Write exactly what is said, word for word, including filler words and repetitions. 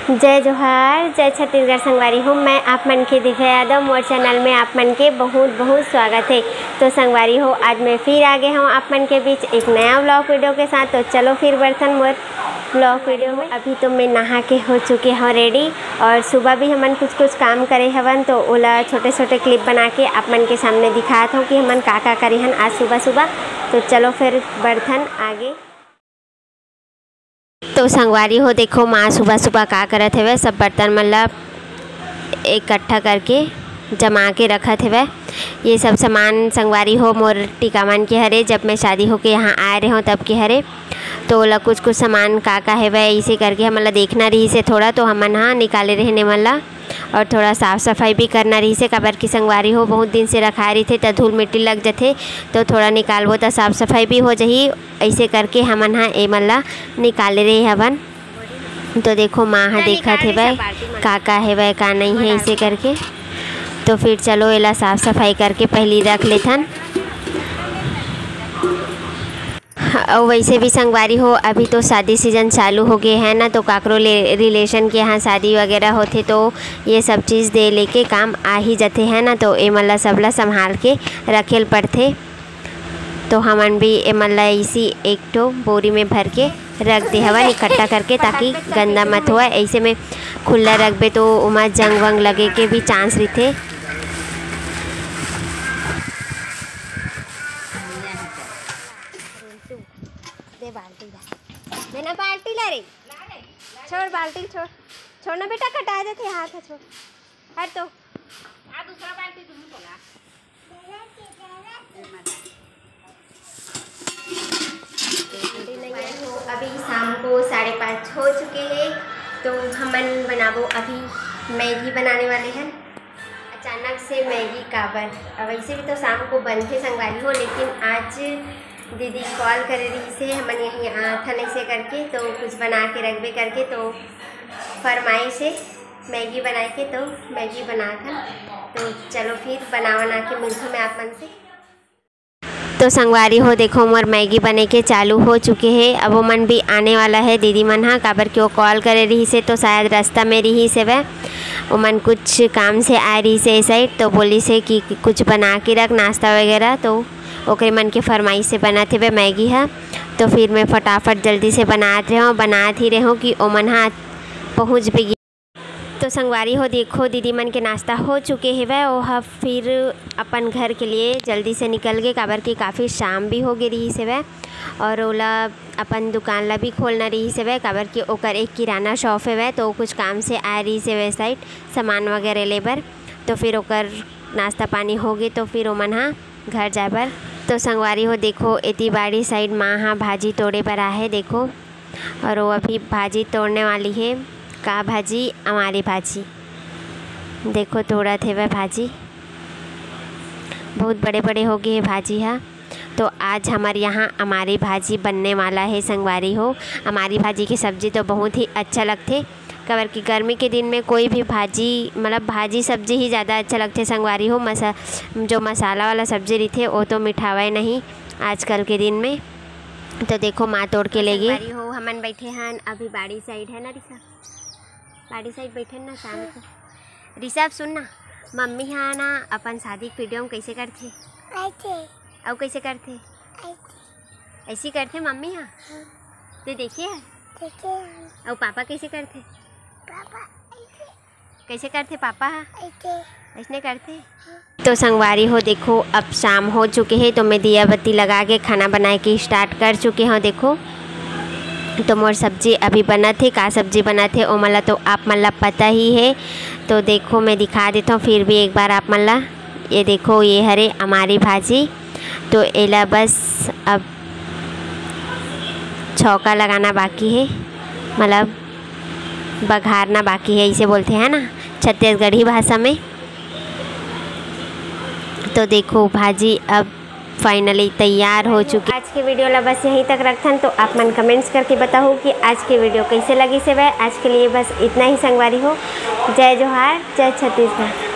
जय जोहार, जय छत्तीसगढ़ संगवारी हो। मैं आप मन के दिव्या यादव, मोर चैनल में आप मन के बहुत बहुत स्वागत है। तो संगवारी हो, आज मैं फिर आ गए हूँ आप मन के बीच एक नया व्लॉग वीडियो के साथ। तो चलो फिर बढ़थन मोर व्लॉग वीडियो में। अभी तो मैं नहा के हो चुके हूँ रेडी, और सुबह भी हमन कुछ कुछ काम करे हवन, तो ओला छोटे छोटे क्लिप बना के आप मन के सामने दिखात हूँ कि हमन का का करे हन आज सुबह सुबह। तो चलो फिर बढ़थन आगे। तो संगवारी हो, देखो माँ सुबह सुबह का करत हवे, सब बर्तन मन ला इकट्ठा करके जमा के रखत हवे। ये सब सामान संगवारी हो मोर टिकावन के हरे, जब मैं शादी होके यहाँ आए रहे हूँ तब के हरे। तो ओला कुछ कुछ सामान का का हवे, इसे करके हमन ला देखना रहिस हे थोड़ा, तो हमन हा निकाले रहने वाला और थोड़ा साफ सफाई भी करना रहिस हे, काबर कि संगवारी हो बहुत दिन से रखाए रहिथे त धूल मिट्टी लग जथे, तो थोड़ा निकालबो त साफ सफाई भी हो जही। ऐसे करके हमन हा एमन ला निकाले रहे हवन। तो देखो माँ हा देखत हेवय का का हेवय का नहीं है, ऐसे करके। तो फिर चलो एला साफ सफाई करके पहली रख लेथन। अउ वैसे भी संगवारी हो, अभी तो शादी सीजन चालू हो गए है ना, तो काकरो ले रिलेशन के यहाँ शादी वगैरह होथे तो ये सब चीज़ दे लेके काम आ ही जाते है ना। तो एमन ला सबला संभाल के रखे ल पड़थे। तो हमन भी एमन ला इसी एक ठो बोरी में भर के रख दे हवन इकट्ठा करके, ताकि गंदा मत होवय। ऐसे में खुला रखबे तो ओमा जंग वंग लगे के भी चांस रहिथे। दे बाल्टी ला। दे ना बाल्टी ला रे। छोड़ बाल्टी छोड़। छोड़ ना बेटा, कटा जाथे हाथ ह, छोड़। हट तो। आ दूसरा बाल्टी तुम बोला। अभी शाम को साढ़े पाँच हो चुके हैं, तो हमन बनाबो अभी मैगी बनाने वाले हैं। अचानक से मैगी काबर? अब वैसे भी तो शाम को बनथे संगवारी हो, लेकिन आज दीदी कॉल करे रहिस हे, हमन यहीं आथन ऐसे करके, तो कुछ बना के रखबे करके, तो फरमाइश है मैगी बनाए के, तो मैगी बनाथन। तो चलो फिर बना बना के मिलथों मैं आप मन से। तो संगवारी हो, देखो मोर मैगी बने के चालू हो चुके हे। अब ओमन भी आने वाला है, दीदी मन हा, काबर कि वो कॉल करे रहिस हे, तो शायद रास्ता में रहिस हेवय। ओमन कुछ काम से आए रहिस हे ए साइड, तो बोलिस हे कि कुछ बना के रख नाश्ता वगैरह, तो ओकरे मन के फरमाइश से बनत हेवय मैगी हा। तो फिर मैं फटाफट जल्दी से बनात रहे हूँ, बनात ही रहे हूँ कि ओमन हा पहुँच भी तो संगवारी हो, देखो दीदी मन के नाश्ता हो चुके हेवय। ओह फिर अपन घर के लिए जल्दी से निकल गे, काबर कि काफ़ी शाम भी हो गे रहिस हेवय और ओला अपन दुकान ला भी खोलना रहिस हेवय, काबर कि ओकर एक किराना शॉप हेवय, तो कुछ काम से आए रहिस हेवय साइड सामान वगैरह ले बर। तो फिर ओकर नाश्ता पानी हो गे, तो फिर ओमन हा घर जाए बर। तो संगवारी हो, देखो एती बाड़ी साइड माँ हा भाजी तोड़े बर आहे, देखो। और वो अभी भाजी तोड़ने वाली है। का भाजी? अमारी भाजी। देखो, तोड़त हेवय भाजी, बहुत बड़े बड़े हो गए है भाजी हा। तो आज हमारे यहाँ अमारी भाजी बनने वाला है संगवारी हो। अमारी भाजी की सब्जी तो बहुत ही अच्छा लगथे, काबर कि गर्मी के दिन में कोई भी भाजी, मतलब भाजी सब्जी ही ज़्यादा अच्छा लगथे संगवारी हो। मसा-, जो मसाला वाला सब्जी रहिथे, वो तो मिठावय नहीं आजकल के दिन में। तो देखो, माँ तोड़ के ले गे। संगवारी हो, हमन बैठे हन अभी बाड़ी साइड, है ना ऋषभ? बाड़ी साइड बैठे हन ना शाम को। ऋषभ, सुन ना, मम्मी हा ना अपन शादी के वीडियो में कैसे करथे? ऐसे। अउ कैसे करथे? ऐसे। ऐसी करथे मम्मी हा? हाँ। ते देखे है? देखे हैं। अउ पापा कैसे करथे? पापा ऐसे। कैसे करथे पापा हा? ऐसे। ऐसने करथे? तो संगवारी हो, देखो अब शाम हो चुके हे, तो मैं दिया बत्ती लगा के खाना बनाए के स्टार्ट कर चुके हूँ। देखो, तो मोर सब्जी अभी बनत हे। का सब्जी बनत हे, ओमन ला तो आप मन ला पता ही हे। तो देखो, मैं दिखा देता हूँ फिर भी एक बार आप मन ला। ये देखो, ये हरे अमारी भाजी। तो एला बस अब छौंका लगाना बाकी हे, मतलब बघारना बाकी हे, इसे बोलते हैं ना छत्तीसगढ़ी भाषा में। तो देखो, भाजी अब finally तैयार हो चुकी। आज के वीडियो ला बस यहीं तक रखथन, तो आप मन कमेंट्स करके बताओ कि आज के वीडियो कैसे लगिस हेवय। आज के लिए बस इतना ही संगवारी हो। जय जोहार, जय छत्तीसगढ़।